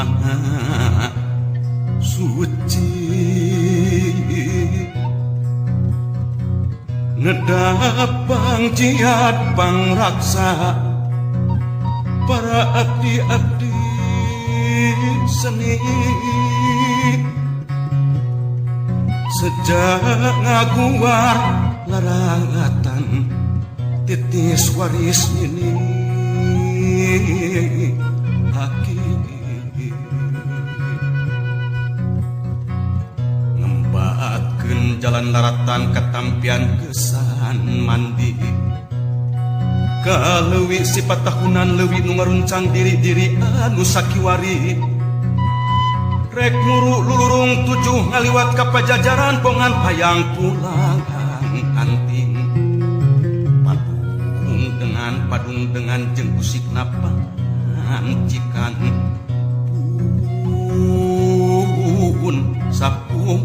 Maha Suci. Nedapang jihad pangraksa para abdi-abdi seni sejak ngaguar larangatan titis waris ini aki ngembatkeun jalan laratan katampian kesan mandi kaleuwi sifat tahunan leuwi nu ngaruncang diri-diri anu sakiwari rek muru lulurung tujuh ngaliwat ka pajajaran bongan payang pulang anting padung dengan jeung usikna pancikan pun sapuun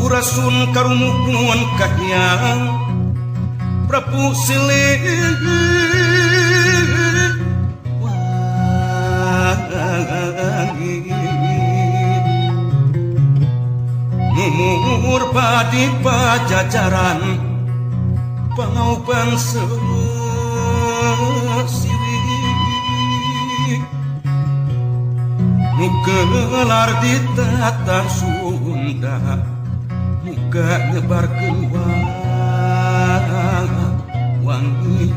Sampurasun karumuhun kahiyang Prabu Siliwangi Mumur padi pajajaran pangaubang sirik nu gelar di tatar Sunda muga nyebarkeun wangi.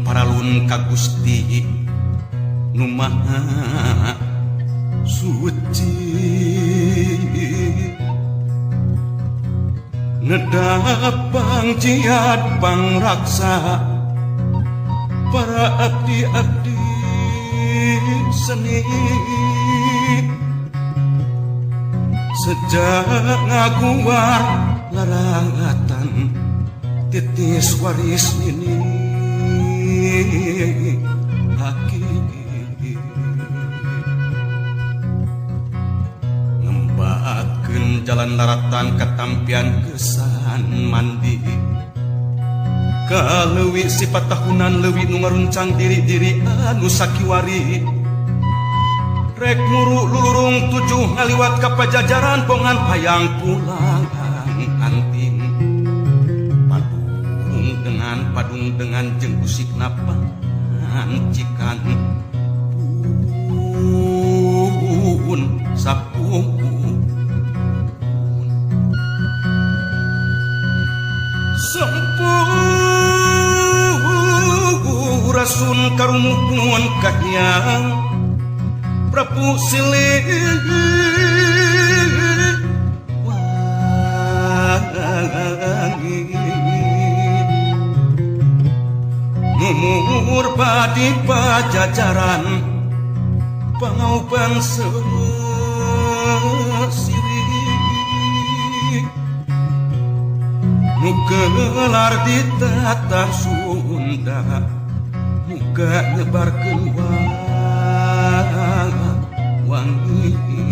Paralun ka Gusti nu Maha Suci nedapang jihad pangraksa para abdi-abdi seni sejak ngaguar larangatan titis waris ini aki ngembatkeun jalan laratan katampian kesan mandi kaleuwi sifat tahunan leuwi nu ngaruncang diri-diri anu sakiwari rek muru lulurung tujuh ngaliwat ka pajajaran bongan payang pulang anting padung dengan jeung usikna pancikan pun sapuun Sampurasun karumuhun kahiyang Prabu Siliwangi Mumur padi pajajaran pangaubang sirik nu gelar di tatar Sunda muga nyebarkeun wangi.